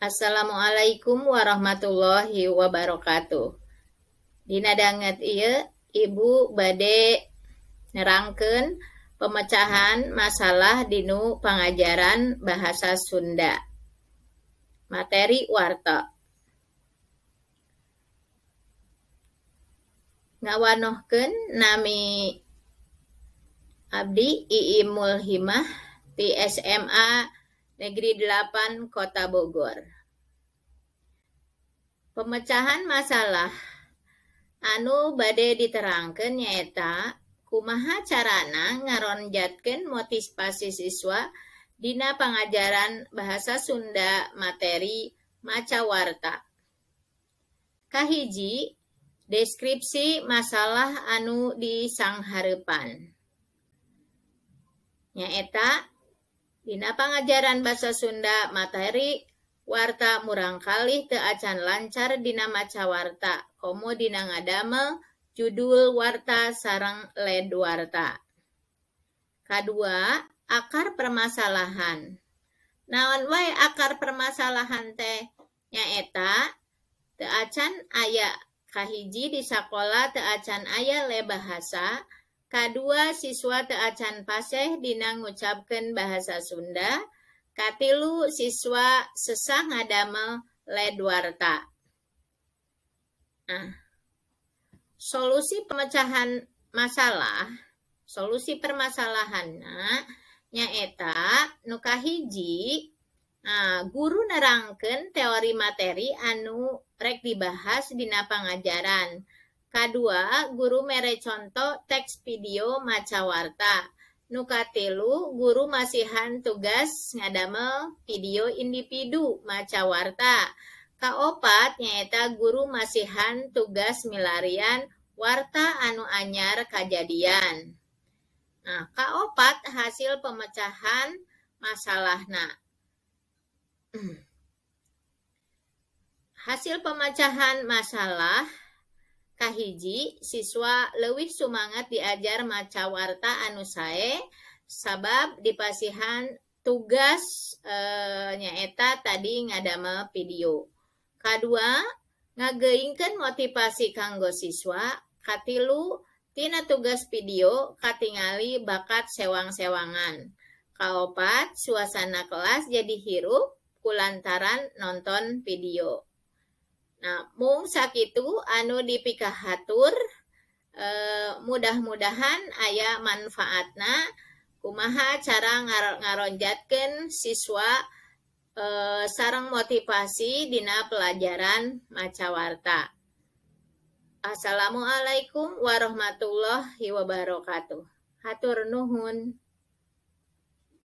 Assalamualaikum warahmatullahi wabarakatuh. Dina danget ieu Ibu bade nerangkeun pemecahan masalah dinu pangajaran bahasa Sunda. Materi warta. Ngawanohkeun nami abdi Iim Mulhimah ti SMA Negeri 8 Kota Bogor. Pemecahan masalah anu bade diterangkeun nyaeta kumaha carana ngaronjatkeun motivasi siswa dina pangajaran bahasa Sunda materi maca warta. Kahiji, deskripsi masalah anu disanghareupan. Nyaeta dina pangajaran basa Sunda materi warta murangkalih teu acan lancar dina maca warta, komo dina ngadamel judul warta sareng lead warta. Kadua, akar permasalahan. Naon wae akar permasalahan teh? Nyaeta teu acan aya kahiji di sakola teu acan aya le bahasa, kadua siswa teu acan paseh dina ngucapkeun bahasa Sunda, katilu siswa sesah ngadamel lead warta. Nah, solusi pemecahan masalah, solusi permasalahanna nyaeta nu kahiji, nah, guru nerangkeun teori materi anu rek dibahas dina pangajaran. Kadua, guru mere conto teks video maca warta. Nu katilu, guru masihan tugas ngadamel video individu maca warta. Kaopat nyaeta guru masihan tugas milarian warta anu anyar kajadian. Nah, kaopat hasil pemecahan masalahna. Hasil pemecahan masalah kahiji, siswa leuwih sumangat diajar maca warta anu sae sabab dipasihan tugas nyaeta tadi ngadamel video. Kadua, ngageuingkeun motivasi kanggo siswa. Katilu, tina tugas video katingali bakat sewang-sewangan. Kaopat, suasana kelas jadi hirup kulantaran nonton video. Nah, mung sakitu anu dipikahatur, mudah-mudahan aya manfaatna kumaha cara ngaronjatkeun siswa sareng motivasi dina pelajaran maca warta. Assalamualaikum warahmatullahi wabarakatuh. Hatur nuhun.